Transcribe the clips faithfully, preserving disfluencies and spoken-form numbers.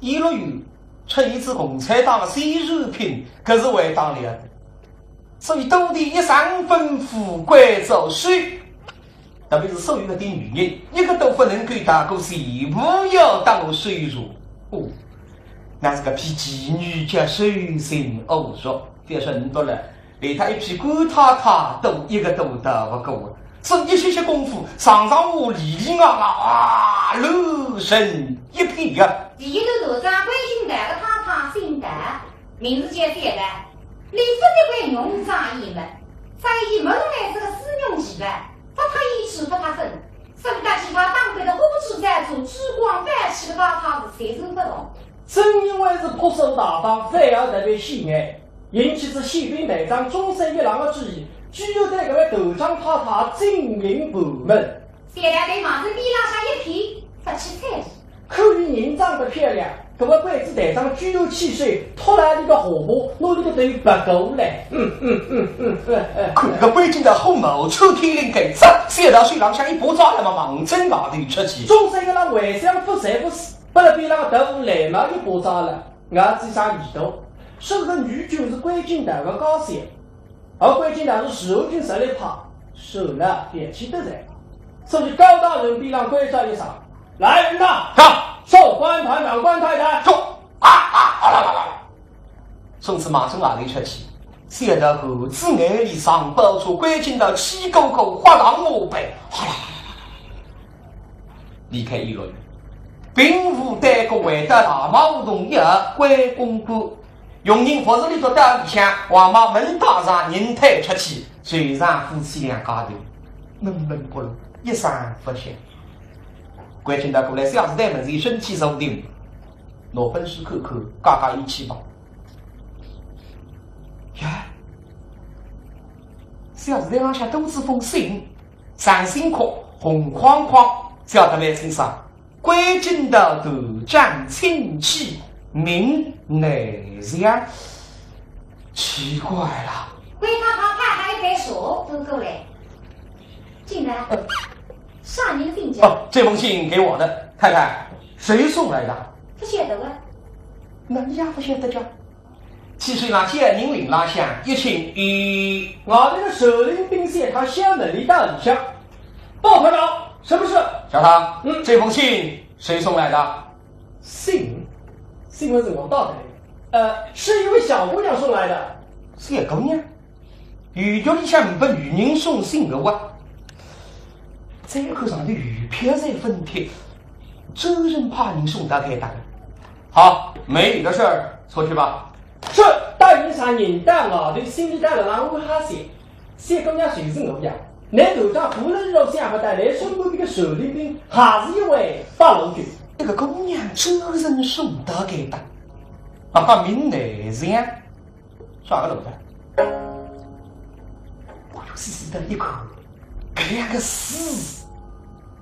一路有出一次共产党的宣传品，搿是还当了的。所以到底一生分富贵早睡，特别是所有的女人，一个都不能够大过谁，不要当我水弱。哦，那是个脾气女家水性恶弱，别说你多了。 连他一批官太太都一个都逃不过啊。只一歇歇功夫，上上下里里外外啊，乱成一片呀。第一个团长关心台个太太姓戴，名字叫小戴，俚勿得关侬张姨么，张姨么来是个私用奇吧，勿怕伊去勿怕分，所以搭其他当官的花枝招展、珠光宝气的太太是截然不同。正因为是朴素大方，反而特别显眼。 引起仔宪兵队长中山一郎的注意，居然对搿位团长太太进行盘问。小戴对望仔边浪向一瞥，勿去睬伊。看伊人长得漂亮，搿位鬼子队长居然起手托牢伊个下巴，拿伊个头别过来。嗯嗯嗯嗯嗯嗯。看搿个关敬德火冒冲天灵，搿只小戴手浪向一把抓了嘛，望准外头出去。中山一郎回想勿三勿四，拨勒边浪个头来嘛一把抓了。 我只啥意思？说搿个女就是关敬德个家小，而关敬德是手里拿一把，手了别去得哉。所以高大人边浪关照一声：“来人呐，上！搜关团长、关太太。”“走！”啊啊啊啦啦啦啦！从此马上外头出去，小戴后子眼里上包车，关敬德气鼓鼓，花浪马背，哗啦啦啦啦啦啦。 离开一路，并无耽搁，回到大马胡同一个关公馆，佣人服侍俚笃到里向，王妈门带上，人退出去，随上夫妻两家头，闷闷不乐，一声勿响。关敬德过来，小子对门前身体坐定，拿本书看看，加加油气吧。呀，小子台浪向多仔封信， 上信壳红框框，写得蛮清爽。关敬德团长亲启，名南墙。奇怪了。关太太派了一杯茶端过来。“敬德，啥人信件？”“哦，这封信给我的，太太，谁送来的？”“不晓得啊。”“那你也不晓得讲？” 其实呢，叫人领浪向一请，“咦，外头个传令兵小太小门里到里向。”“报团长，什么事？”“小唐，嗯。这封信谁送来的？”“信？信嘛是我带的，呃，是一位小姑娘送来的。”“小姑娘？邮局里向没女人送信的哇。”再看上头邮票在分贴，“专人派人送到该搭的。”“好，没你的事儿，出去吧。” “是，带人啥人到外头，心里到了浪屋里向。小姑娘就是我呀。”“那团长无论如何想不到，来送我这个传令兵还是一位八路军。”“这个姑娘专人送到该搭，啊，名南墙，啥个路的？”我就细细的一看，搿两个字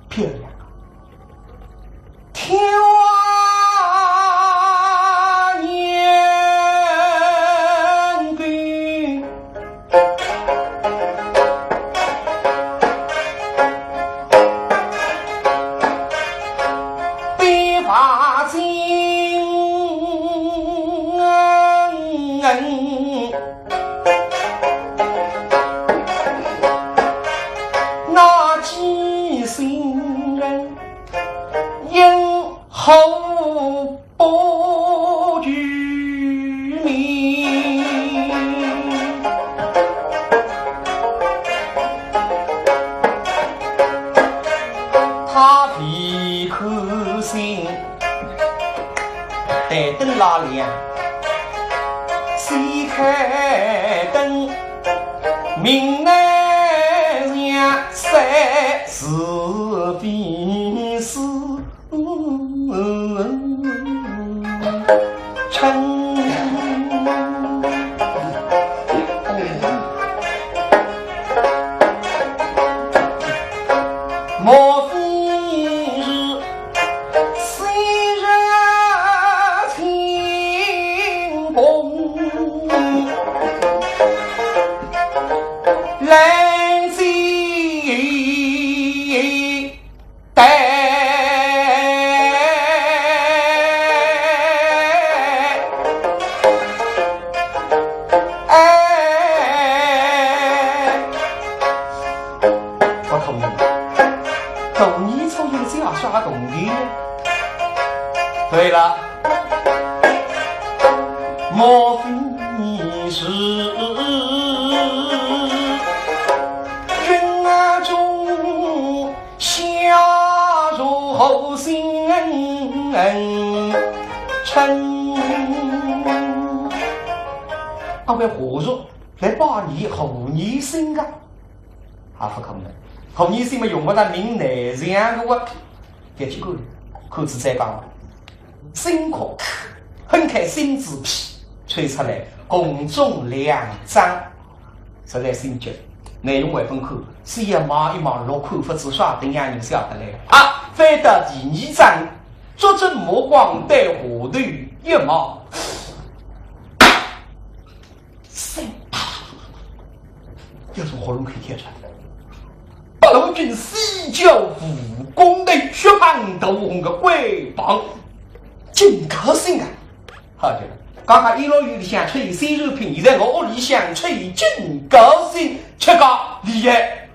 漂亮。“天王年宫，边法金。” 那几行人因何不具名？他未看信， 台灯拉亮，先开灯，名南墙三字并书称。 莫非是昔日亲朋，来自 台发铜钿呢？对了，莫非是军中下入后生臣？阿会何入来拜你何年生啊？ 也勿可能。何年生嘛用勿着问内情个哇，覅去管，看仔再讲。心口，掀开信纸皮，抽出来，共总两张，实在心急。内容还勿看，先要望一望落款，勿知啥等样人写得来。啊，翻到第二张，作者目光对下头一望，心 啪，要从喉咙口跳出来。八路军西郊武功队血盆大红个官榜，金高兴啊！好极了，刚刚一路里向吃一些肉品，现在我屋里向吃一金高兴，吃个厉害。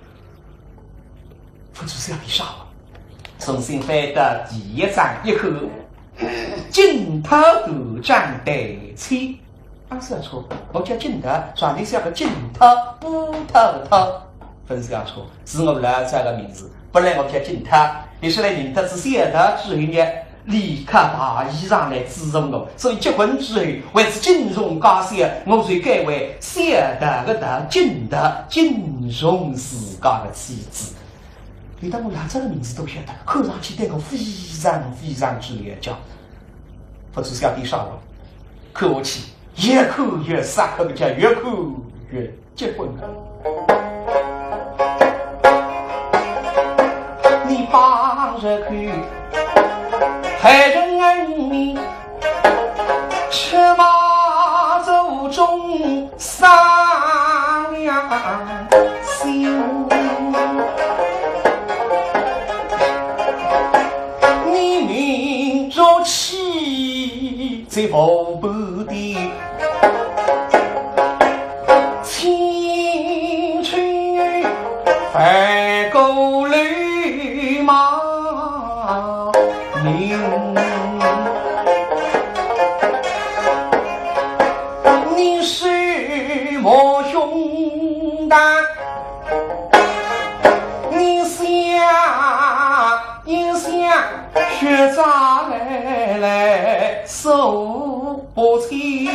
勿知写点啥。重新翻到第一张一看，金塔头长台前。啊，是啊，错，我叫金塔，上头写个金塔，布塔个塔，勿是啊，错，是我老早个名字。本来我叫金塔，伊是来认得仔小桃之后呢， 伊揩大衣裳来支持我，所以结婚之后，为仔敬重家小，我就改为小桃个桃，金桃，敬重自家个妻子。连搭我老早个名字都晓得，看上去对我非常非常之了解。勿知写点啥话，看下去，越看越煞，搿个叫越看越 结婚了。你把这个害人恩，吃马祖宗上了心。你明着起 这五百的青春翻过来嘛，你是我胸胆，你想 一想血债来来诉不清，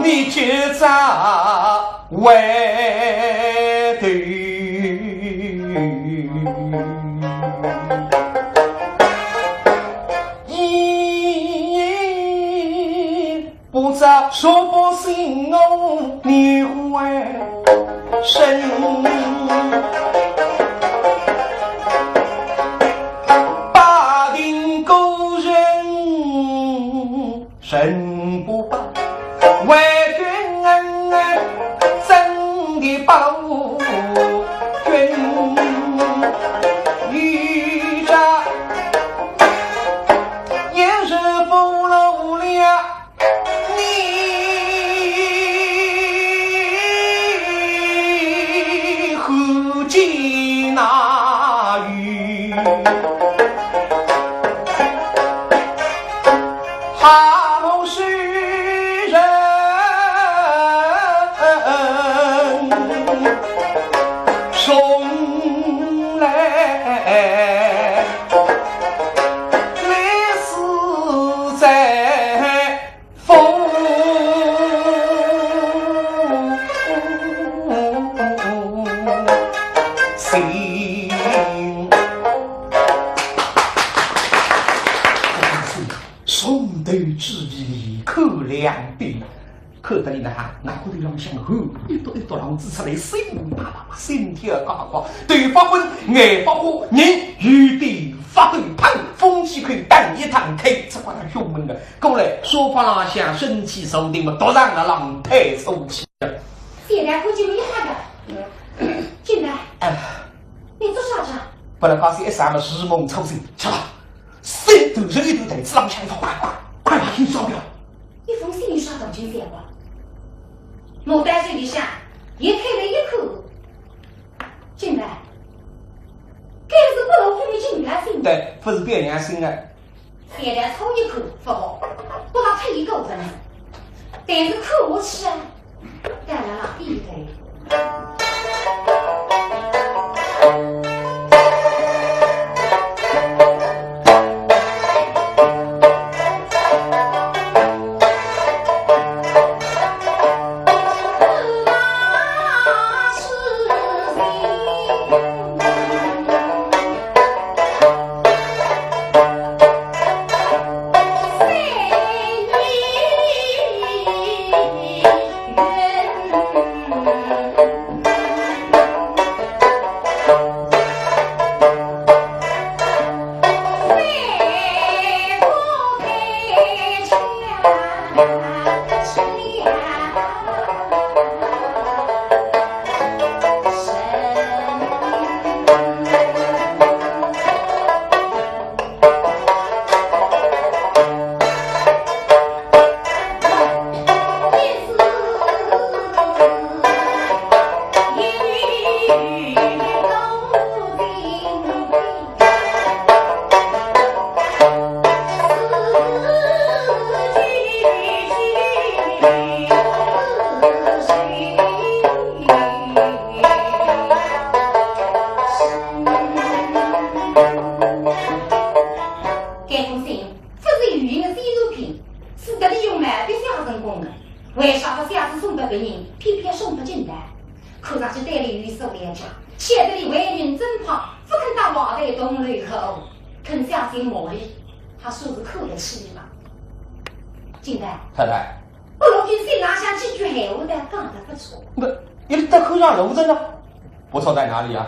你今朝回头。一 不知说不清我你为身，八定个人人不把，为君恩恩真的八路军，一着也是不露了。 你何见那雨？哈喽，世人送来，来死在 风行。从头至尾看两遍，看得伊那哈，额角头浪向汗一滴一滴浪子出来，心啪啪啪，心跳加快，头发昏，眼发花，人有点发抖，砰，风气口弹一弹开，只觉得胸闷的。 过来，沙发浪向身体坐定么，独上个浪推出去。现在估计没啥个。进来。哎。你做啥子啊？本来刚才一上么如梦初醒，吃了，三头人一头台子浪向一放，快快快把信烧掉。一封信有啥当今写过？牡丹水里向，一开了一口。进来。良心。对，勿是表良心个。现在抽一口，勿好，拨伊退一口真是。但是看下去啊，当然了，对不对？该封信勿是有形的宣传品，是特地用毛笔写成功的。为啥勿写字送拨别人，偏偏送拨金台？看上去对伊有所了解，晓得伊为人正派，勿肯搭坏蛋同流合污，肯相信毛笔，还算是看得起伊吧。金台，太太，我老君信浪向几句闲话，倒讲得勿错。不，伊搭看上罗振呢？不错在哪里啊？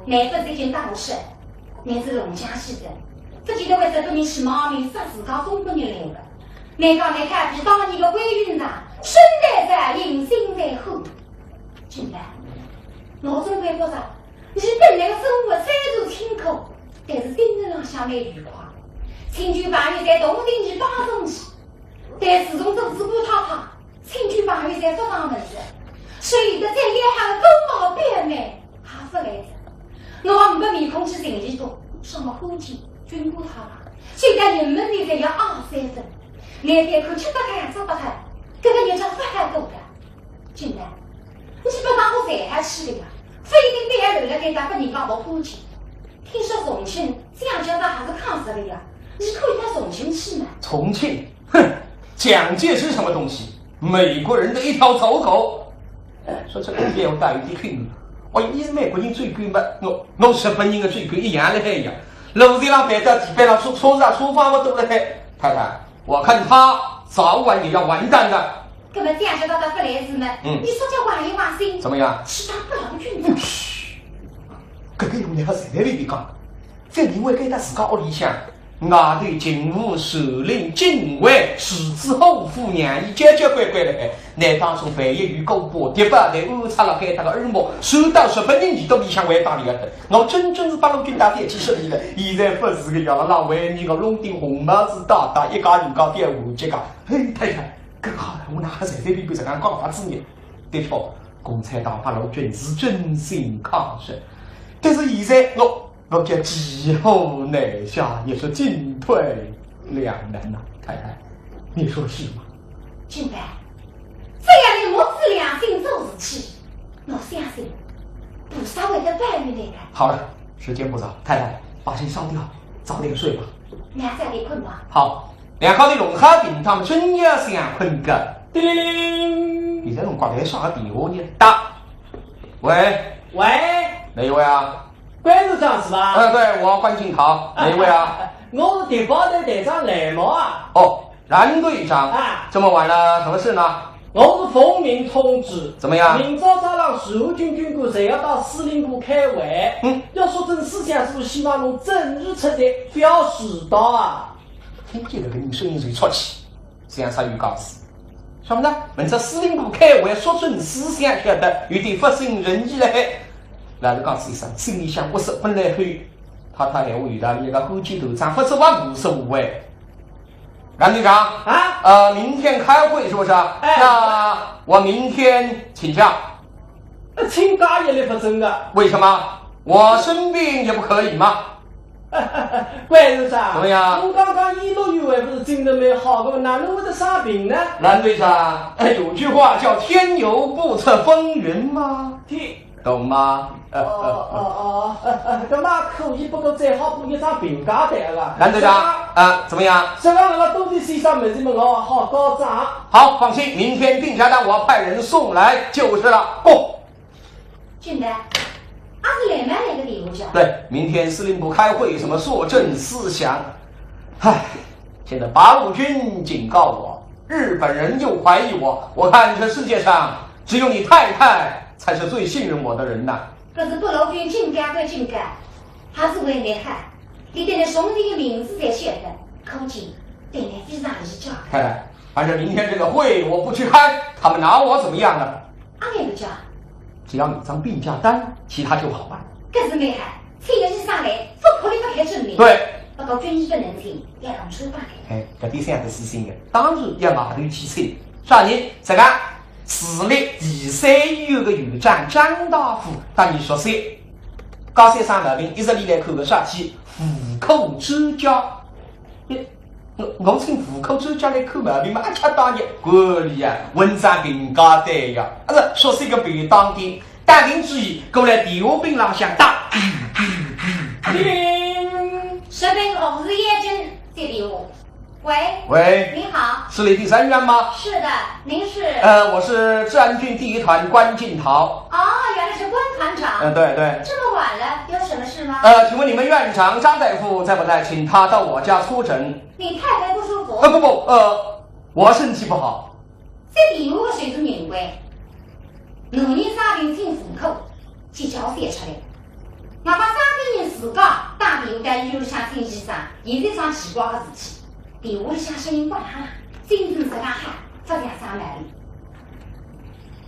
乃勿是一件大事，乃是龙家喜事。勿见得会得搿人是妈咪杀自家中国人来个。难讲难看，比当年个关云长，身在山林，心在汉。金兰，我总归觉着，你本来个生活虽然辛苦，但是精神浪向蛮愉快。请求朋友在同情你帮助你，但自从做仔官太太， 请求朋友侪勿上门了，所以得再要好个多毛表妹还勿来哉。我也没面孔去寻伊个，什么欢喜、军官太太，所以在人门里侪要二三分。难得看吃得开、着得开，搿个日脚勿好过个。金兰，你是勿当我才还去个呀？勿一定得要留辣该搭拨人家勿欢喜。听说重庆蒋介石还是抗日个呀，你可以到重庆去嘛。重庆？哼，蒋介石什么东西？ 美国人的一条走狗。哎，说这个闲话倒有点听头。哦，伊是美国人走狗嘛，我，我日本人个走狗一样辣海呀。路浪覅到地板浪，车，车子啊，车房勿都辣海。太太，我看他早晚也要完蛋的。搿么这样就到他不来事嘛，嗯。你说叫王爷放心，怎么样？是他不老君的。嘘，搿个用得好随随便便讲。 再另外该搭自家屋里向，外头勤务、守灵、警卫、世子、后父、娘姨，交交关关辣海。乃当初万一有个把敌包弹安插辣该搭个耳目，传到日本人耳朵里向还打理个。我真正是八路军大队去势利了，现在勿是个样了，让为你个弄顶红帽子戴戴，一家人家覅无结个。嘿，太太，搿好了，我哪哈随随便便实梗讲法子呢？的确，共产党八路军是真心抗日，但是现在我 我叫骑虎难下，也是进退两难呐，太太，你说是吗？金兰，只要你摸仔良心做事体，我相信菩萨会得保佑你的。好了，时间不早，太太，把信烧掉，早点睡吧。那早点困吧。好，两家头弄好平当，正要想困个。叮铃铃。现在辰光来啥个电话呢？打。喂。喂。哪一位啊？ 关处长是吧？呃，对，我关敬陶，哪一位啊？我是敌报队队长蓝毛啊。哦，蓝队长。啊。这么晚了，什么事呢？我是奉命通知，怎么样？明朝早浪徐汇军军官侪要到司令部开会，嗯。要说正思想，是希望侬准时出席，不要迟到啊。听见搿个人声音就出气。 像啥有讲事？什么呢？明朝司令部开会，说准思想，晓得有点不尽人意了嘿。老实讲是一声，心里想，我是本来后，他他闲话有道理，一个后继头长，不是话无所谓。蓝队长，啊？呃，明天开会是不是？哎。那我明天请假。呃，请假也立不准的。为什么？我生病也不可以吗？ 关处长，怎么样？侬刚刚一路以为不是精神蛮好的吗？哪能会得生病呢？蓝队长，哎，有句话叫“天有不测风云”嘛，天，懂吗？哦，哦，哦，呃，呃，搿么可以，不过最好补一张病假单了。蓝队长，是吧？啊，怎么样？是吧？那么多的先生们，你们我好高涨。好，放心，明天病假单我派人送来就是了。过。 现在，阿是来没来个电话叫？对，明天司令部开会，什么说准思想。唉，现在八路军警告我，日本人又怀疑我，我看这世界上只有你太太才是最信任我的人呐。可是八路军警告归警告，还是为你好，连你的兄弟的名字侪晓得，可见对你非常依赖。太太，反正明天这个会我不去开，他们拿我怎么样呢？ 阿来个讲，只要有张病假单，其他就好办。搿是蛮好，请个医生来，不可能不开证明。对。不过军医不能请，要让出版的。哎，搿点想得死心的，当然要外头去请。啥人？这个市立第三医院的院长张大夫，当然熟悉。高山上毛病，一直以来看个啥体？妇科专家。 我，我请妇科专家来看毛病嘛，阿吃当然管理呀，文章病假单呀，阿是熟悉个便当的。打定主意，过来电话本浪向打。叮铃，日本红十一军接电话。喂。喂。你好。市立第三医院吗？是的，您是？呃，我是治安军第一团关敬陶。哦，原来是关团长。嗯，对，对。这么晚了，有什么事吗？呃，请问你们院长张大夫在不在？请他到我家出诊。 你太太不舒服？呃，不，不，呃，我身体不好。这电话个谁是人为？男人生病请妇科，去叫谁出来？我讲生病人自家打电话到医院里向请医生，也是一桩奇怪的事体。电话里向声音勿大，精神实梗好，勿像生毛病。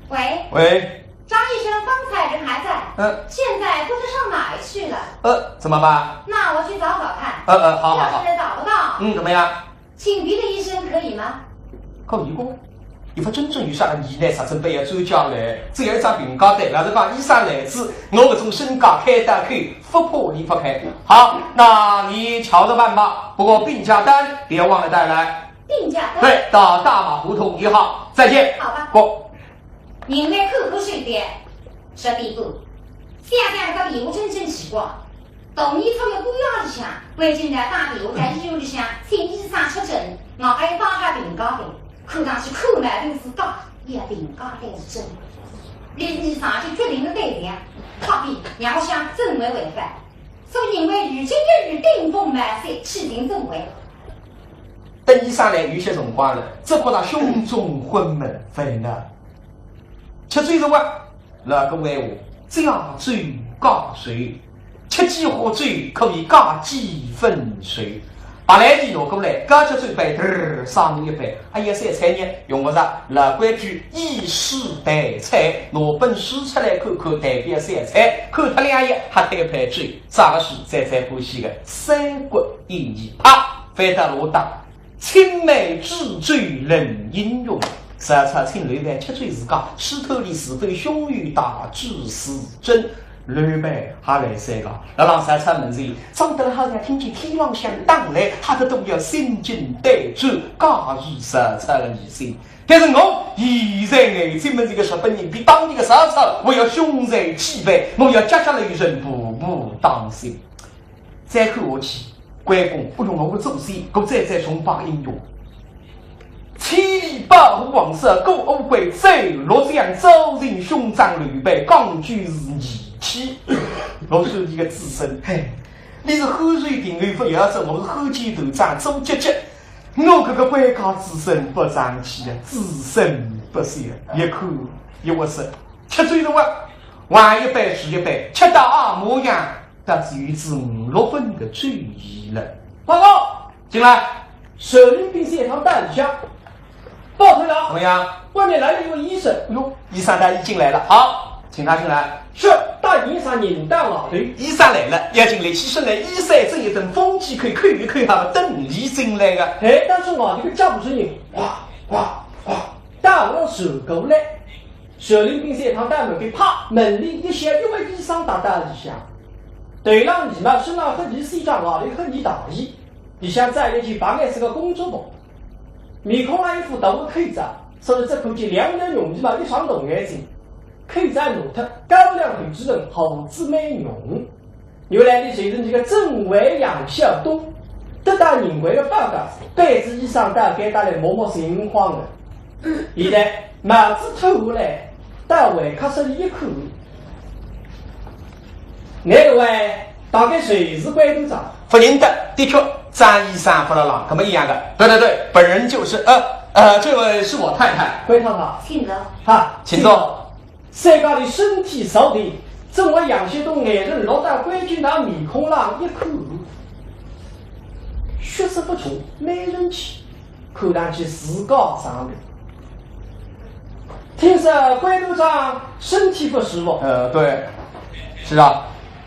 喂，喂。张医生，方才人还在，嗯。现在不知上哪里去了。呃，怎么办？那我去找找看。呃，呃，好，好，好。要是找不到，嗯，怎么样？ 请别的医生可以吗？可以个，伊勿真正有啥个疑难杂症，拨伊专家来，只要一张病假单，老实讲，医生来仔，我搿种身价开到口，勿怕伊勿开。好，那你瞧着办吧。不过病假单别忘了带来。病假单？对，到大马胡同一号。再见。好吧。不。 人来看看手表，十点半。想想搿个电话真正奇怪，大年初一半夜里向，关键呢打电话到医院里向请医生出诊，我还要带张病假单，看上去看毛病是假，要病假单是真。李医生就决定了对象，快点，让我向政委汇报。 所以因为于今日与顶峰蛮些，起定政委。等医生来有些辰光了，只觉着胸中昏闷烦恼。吃酒辰光，老古闲话，只要酒解愁，吃几化酒可以解几分愁。白兰地拿过来，高脚酒杯，嘚儿，上面一杯。哎呀，三菜呢，用勿着，老规矩，以书代菜，拿本书出来看看，代表三菜，看脱两页，喝脱一杯酒。 啥个书？最最欢喜个《三国演义》，啪，翻到落搭，青梅煮酒论英雄。曹操请刘备吃酒自家，吃脱俚是否胸有大志是真？刘备还来三个，辣浪曹操门前，装得了好像听见天浪向打雷，吓得都要心惊胆战，介意曹操个疑心。 但是我现在眼睛门前个日本人比当年个曹操，我要凶残几倍，我要脚下留神，步步当心。再看下去，关公，哎哟，我个祖先，我再再崇拜英雄。千里保护皇室过五关，斩六将，招进兄长刘备，讲究是义气。我说你个子孙，嘿，你是汉寿亭侯勿要紧，我是汉奸团长做姐姐。 我搿个关家子孙勿争气啊，子孙不孝，一看一窝塞，吃醉了哇，还一杯是一杯，吃到阿模样，但是有仔五六分个醉意了。报告，进来。传令兵三趟到里向，报头了。怎么样？外面来了一位医生。哟， 医生大人进来了，好，请他进来。是，大人，医生人到外头。医生来了，要进来，起身来，衣衫整一整，风纪扣扣一扣，还要等俚进来个。哎，但是外头个脚步声音，哗哗哗，到我走过来。传令兵三趟到门口，啪，门帘一掀，一位医生踏到里向。头浪呢帽，身浪黑呢西装，外头黑呢大衣，里向着一件白颜色个工作服。 面孔浪一副大个口罩，所以只看见两条浓眉毛，一双大眼睛。口罩拿脱，高两头之人，胡子蛮浓。原来俚就是俚个政委杨晓东，得到任委个报告，背仔医生到该搭来摸摸情况个。现在帽子脱下来，到会客室里一看，那位 大概就是关团长。勿认得，的确，张医生勿辣浪，搿么一样个。对对对，本人就是，呃，呃，这位是我太太。关太太。请坐。哈，请坐。三家头身体朝天，政委杨晓东眼神落到关团长面孔浪一看，血色不错，蛮人气。 看上去自家上头。听说关团长身体不舒服。呃，对，是啊。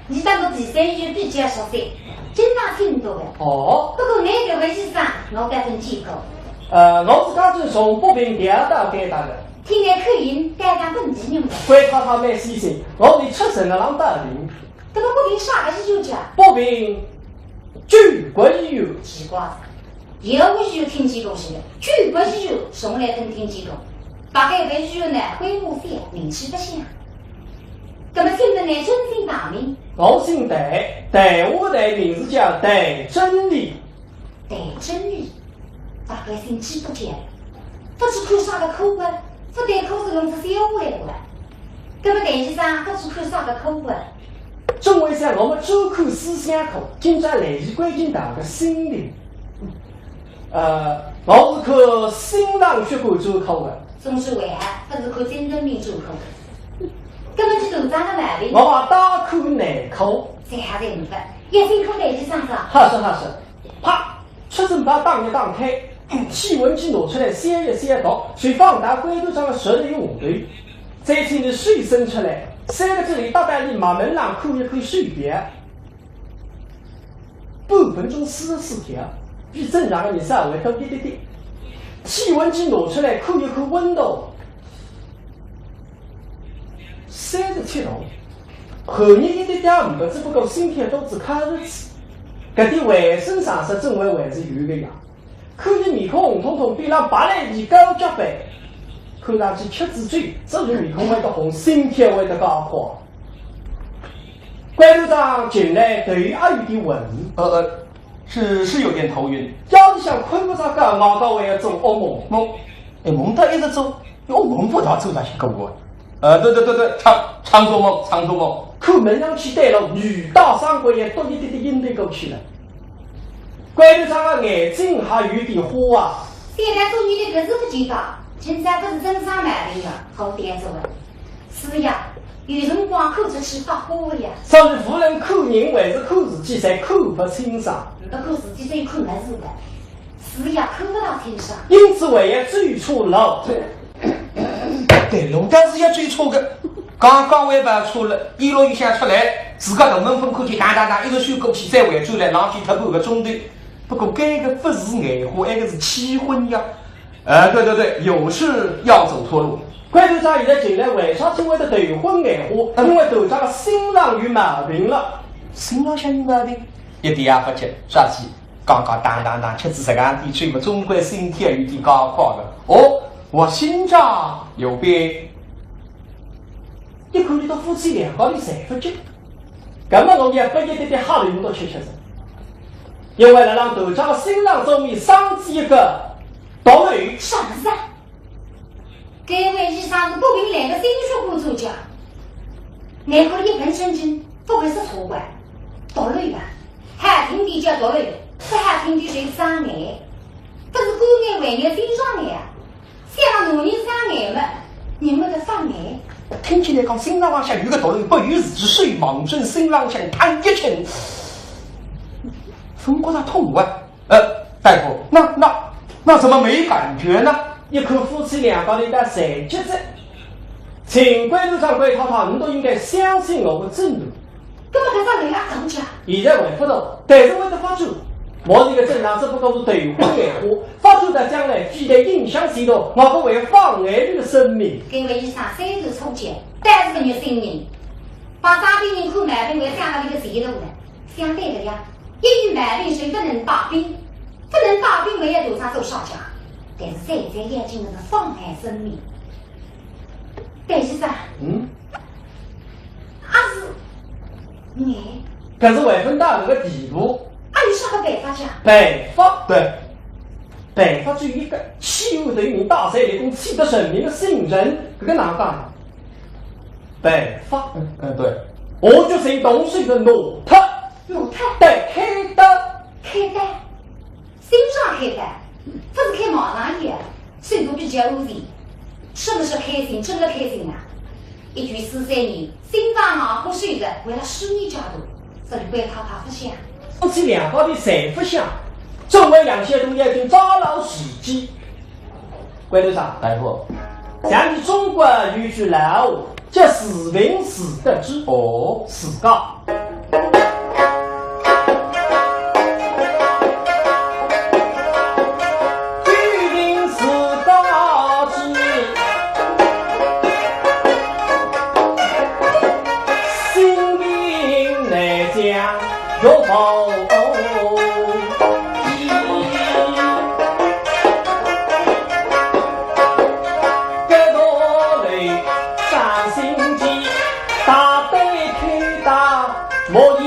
倷搭个第三医院比较熟悉，经常听到的。哦。不过倷搿位医生，我倒朆见过。呃，我是刚刚从北平调到该搭的。听倷口音，倒像本地人。关太太蛮细心，我是出城个浪打听。搿个北平啥个医院介？北平救国医院。奇怪。 有个医院听见过是个，救国医院从来朆听见过。大概搿医院呢，规模小，名气勿响。搿么请问倷尊姓大名？我姓戴，戴下个戴，名字叫戴真理。戴真理，大概姓纪勿简，勿知看啥个科个，勿戴科是弄只小歪歪。搿么戴医生勿知看啥个科个？正为啥我们专科思想科，今朝来是关心大家个心灵。 呃，我是看心脏血管专科的。总是为啥勿是看精神病专科？搿么是头上的毛病？我把大科内科，哎，还在五百，也辛苦了，先生了。好说好说，啪，出征牌打一打开，体温计拿出来消一消毒，随放到关团长个舌头下头，再请伊手伸出来，三个指头搭到伊脉门浪看一看手表。半分钟四十四跳，比正常个人稍微多一点点。体温计拿出来看一看温度，三十七度，寒热一点点也没，只不过心跳多仔快一点。搿点卫生常识政委还是有个呀。 看伊面孔红彤彤，比勒白兰地高脚杯，看上去吃仔酒，只有面孔会得红，心跳会得加快。关团长近来头也有点昏。呃，呃，是，是有点头晕。腰里向困勿着觉，硬讲还要做噩梦。梦，哎，梦到一直做，噩梦勿大做哪些个啊？ 呃，对对对对，常，常做梦，常做梦。看门上去对了，女大三过也多一点点应对过去了。关团长个眼睛还有点花啊。现在做女的搿是勿简单，现在勿是正常毛病了，好点做了。是呀，有辰光看出去发花呀。所以无论看人还是看事体，侪看勿清爽。勿看事体，只有看物事的。 是呀，看勿大清爽。因此还要走错路。对，路倒是要走错个。刚刚还跑错了，一路一向出来，自家大门风口去当当当，一直走过去，再回转来，浪费脱半个钟头。不过搿个勿是眼花，搿个是气昏呀。呃，对对对，又是要走错路。关团长现在近来为啥体会得头昏眼花？嗯。因为团长个心脏有毛病了。心脏向有毛病？一点也勿急，啥体？ 刚刚当当当，吃仔十两滴酒嘛，总归心跳有点加快个。哦，我心脏有病。一看伊笃夫妻两家头侪勿急，搿么我也拨一点点吓头我笃吃吃仔。因为辣辣团长个心脏中间生仔一个毒瘤。啥物事啊？ 搿位医生是百病来个心血管专家，难怪一本正经勿会说错话。毒瘤吧，好听点叫毒瘤，勿好听点就是障碍。勿是肝癌、胃癌、心脏癌啊，像老年人障碍嘛，人会得发癌。听起来讲，心脏浪向有个毒瘤，拨伊自己手望准心浪向探一探，勿觉着痛啊。 呃，大夫，那，那，那怎么没感觉呢？一看夫妻两家头侪急哉，请关团长关太太，你笃应该相信我个诊断。搿么搿只瘤哪讲讲？现在还勿懂，但是会得发作。目前个症状只不过是头昏眼花，发作到将来，非但影响前途，还可能会妨碍伊个生命。搿位医生虽然初级，但是个热心人，帮生病人看毛病，还想到伊个前途呢。 相对个呀，一有毛病就勿能带病，勿能带病还要团长做啥介？但是最最要紧个是妨碍生命。但是啊，嗯？阿是，你，搿是还勿到搿个地步。阿有啥个办法介？办法？对，办法只有一个，千万勿能带来一种取得人民个信任，搿个哪讲？ 办法。嗯，嗯，对。我决心动手个拿脱。拿脱？对，开刀。开刀？心脏开刀？勿是开盲肠炎，速度比较安全。是勿是开心？真个开心啊！一九四三年，心脏外科手术，为了事业家族，这里关太太勿响。夫妻两家头侪勿响，作为杨先生要紧抓牢时机。 关团长。大夫。像伲中国有句老话，叫士平是得志。哦。自家。士平是得志，性命难讲。 有道理，搿个人伤心的，大胆开刀，莫以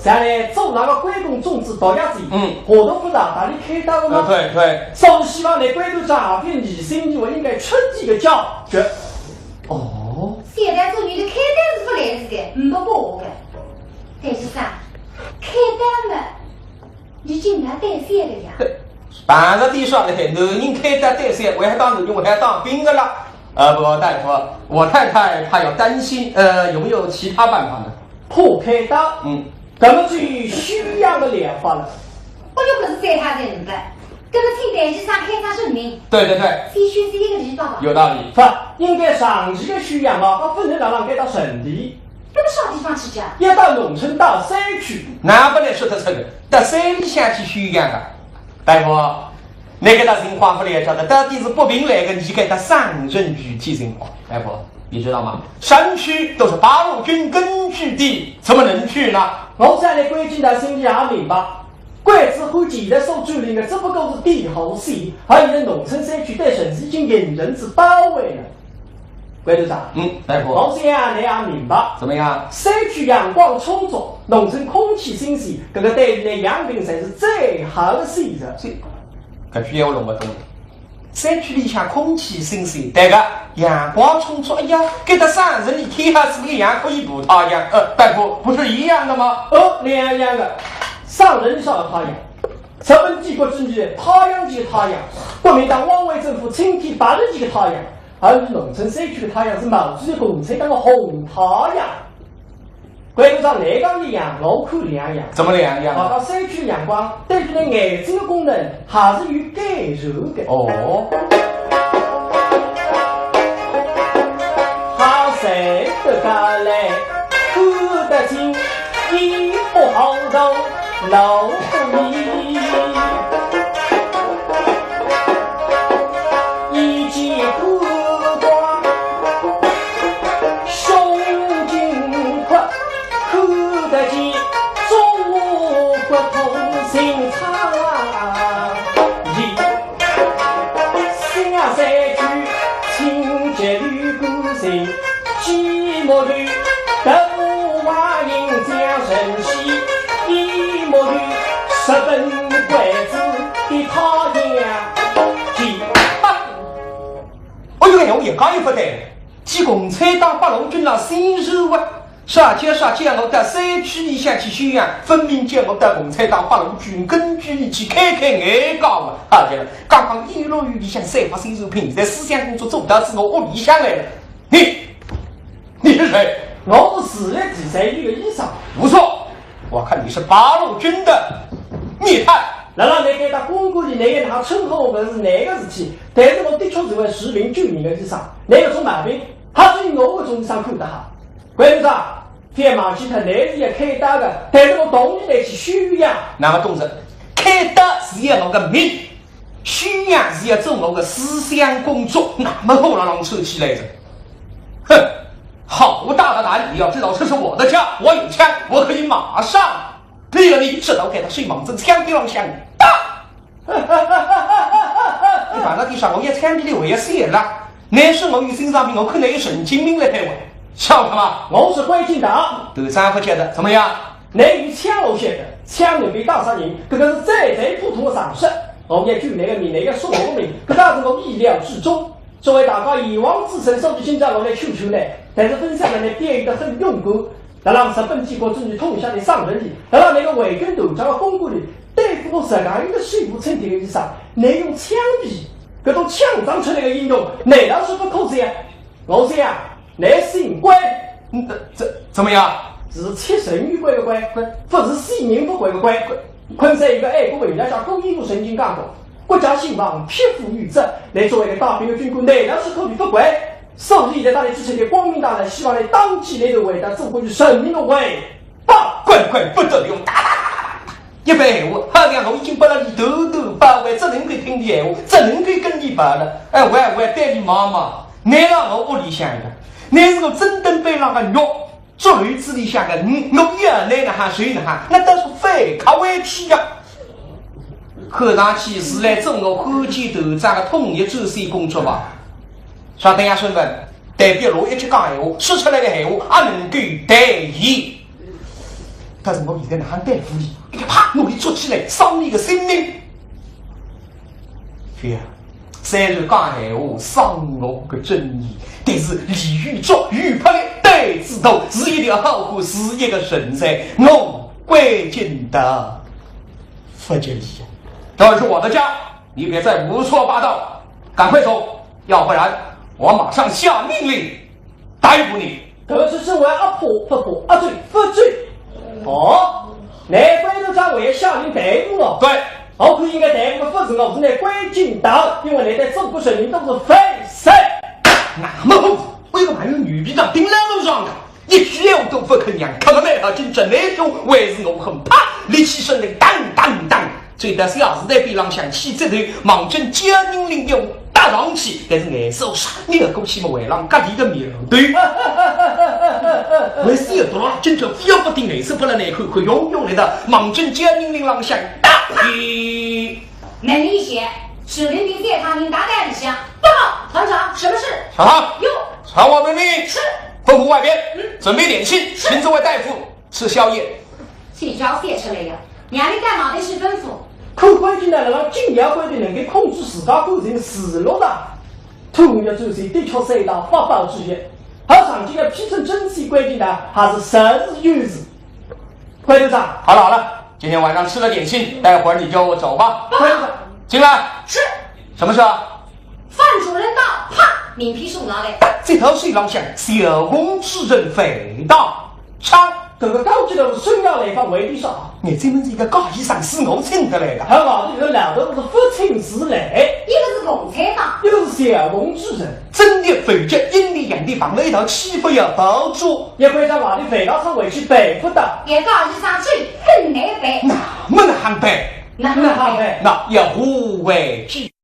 将来做那个关公种子毒药子，嗯，下头勿大大力开刀个嘛。啊，对，对。所以希望倷关头长篇疑心疑，我应该彻底个解决。哦。现在做人的开刀是勿来事的，没把握个。但是啥，开刀嘛，你竟然带些个呀？对，办着点啥了，男人开刀带些，我还当男人，我还当兵的了。呃，不，大夫，我太太她要担心，呃，有没有其他办法呢？ 破开刀。嗯。那么至于休养的疗法了。我就不是三他人了，那么请台医生开他证明。对对对。先休息一个礼拜吧。有道理。不，应该长期的休养嘛，不能让人给他身体。那么啥地方去讲？要到农村到山区。那不能说得出个，到山里向去休养啊。大夫， 那个大情况不了解的，到底是不明来个，你给他上任具体情况，大夫，你知道吗？山区都是八路军根据地，怎么能去呢？我现在关键的心里也明白，鬼子和现在所占领的只不过是地和线，而现在农村山区对城市已经形成是包围了。 关头长，嗯，大夫。我想倷也明白。怎么样？山区阳光充足，农村空气新鲜，搿个对倷养病才是最好的选择。这，搿句闲话弄勿懂。山区里向空气新鲜，对个，阳光充足，哎呀，搿搭山城里天还是一样可以晒太阳。呃，大夫，不是一样的吗？哦，两样的。山城里晒太阳，日本帝国主义太阳就是太阳，国民党汪伪政府青天白日就是太阳。 而农村山区的太阳是冒着共产党的红太阳。关头长，倷讲一样，我看两样。怎么两样？啊，山区阳光对人的眼睛的功能还是有改善的。哦。好，晒得过来，看得清，一不糊涂， 老虎尾，一记骨光，胸襟阔，看得见中国古今差异。新啊山区，清洁与干净。 寂寞里，大王迎江城西，寂寞里，日本鬼子的太阳。哎哟，哎哟，也讲也不对，替共产党八路军了心事啊！啥叫啥叫我到山区里向去休养，分明叫我到共产党八路军根据地去开开眼界啊！好极了，刚刚一路里向散发新产品，现在思想工作做到仔我屋里向来了。 你，你是谁？我是市立第三医院的医生。不错，我看你是八路军的密探。辣辣倷搿搭公馆里，倷也拿称呼我是哪个事体？但是我的确是位治病救民的医生，倷搿种毛病，还是我搿种医生看得好。关头长，覅忘记脱，倷是要开刀的，但是我同意倷去休养。那么同志，开刀是要我个命。 休养是要做我的思想工作，那么火辣辣凑起来的。哼，好大的胆，你要知道这是我的家，我有枪，我可以马上立了你，直到给他水盲症枪毙了想打。你把那地上我也枪毙的，我也死了。那是我有心脏病，我可能有神经病了，害我。笑什么？我是关进党。都三不见的，怎么样？ 倷有枪我晓得，枪能够打杀人，搿个是最最普通的常识。我也举倷个名，倷也说我个名，搿倒是我意料之中。作为大家以往之神，所以今朝我来求求倷，但是分享了倷表现得很勇敢。辣辣日本帝国主义统治下的上人里，辣辣倷个围攻团长的公馆里，对付我实梗一个手无寸铁的医生，倷用枪毙，搿种枪仗出来的英雄，难道是不可惜啊？ 我想，倷姓关。嗯，怎，怎么样？是七神有关的关，关，不是死人不关的关。昆山有个爱国文学家顾炎武曾经讲过，国家兴亡，匹夫有责。倷作为一个带兵的军官，难道是可以不关？所以在大家之前的光明大道，希望倷当机立断，为大祖国与人民的为 报，关关不得了，哒哒哒哒哒哒。一般闲话，好像我已经把了你头头包围，只能够听你闲话，只能够跟你跑了。哎，我还，我还对你妈妈，你让我屋里向一个，你是我真正背上个肉，竹篮子里向个鱼，我要拿哪哈谁哪哈，那都是反客为主呀。看上去是来做我汉奸团长的统一作战工作吧？稍等一下，身份，代表罗一去讲闲话，说出来的闲话，阿能够代言。但是我现在哪能对付伊？啪，拿伊捉起来，伤伊个性命。覅啊，虽然讲闲话伤我个尊严，但是李玉竹、玉佩对子图是一条好汉，是一个人才，我关敬的不及伊啊。这是我的家，你别再胡说八道，赶快走，要不然我马上下命令 逮捕你。搿个是身为阿婆勿怕阿追勿追。哦，难怪侬讲我要下令逮捕我。对。我看应该逮捕个勿是我，是那关敬德，因为侬对中国人民都是反社。那么好，为什么还有女皮匠盯牢路上的？一句闲话都不肯讲，看到那条金针来凶，还是我很怕，立起身来，当当当，追到小时代边浪向去，这头望准江宁林用 搭上去，但是颜色啥，你个过去么，为浪隔离个苗头。为是有多少真正非要不定颜色不了，那口口用用来的，望准江宁林浪向搭。嘿，能理解，是林平三趟人打在里向。报告团长，什么事？啥？哟，传我命令，是。吩咐外边，嗯。准备点心，是。请这位大夫吃宵夜。 这招写出来呀，让你干嘛的是吩咐？可关键呢，辣辣禁药规定能够控制自家感情是落实。土木专业的确是一大法宝之一，而长期要批准遵纪关键呢，还是实事求是。关团长，好了好了，今天晚上吃了点心，待会儿你就走吧。报告。关团长，进来。是。什么事啊？ 范主任到，啪，名片送上来。这套书浪向，小公主人回答，唱。搿个高级的是孙耀来访为的啥？眼睛门前一个高医生是我请得来的。还好，这个老头是不请自来。一个是共产党，一个是小公主人。真的回去，阴的阳的，放了一道气不要包住。也关照外头回到上回去背负的。也高医生最恨难背。那么难背？那么难背？那也无为之。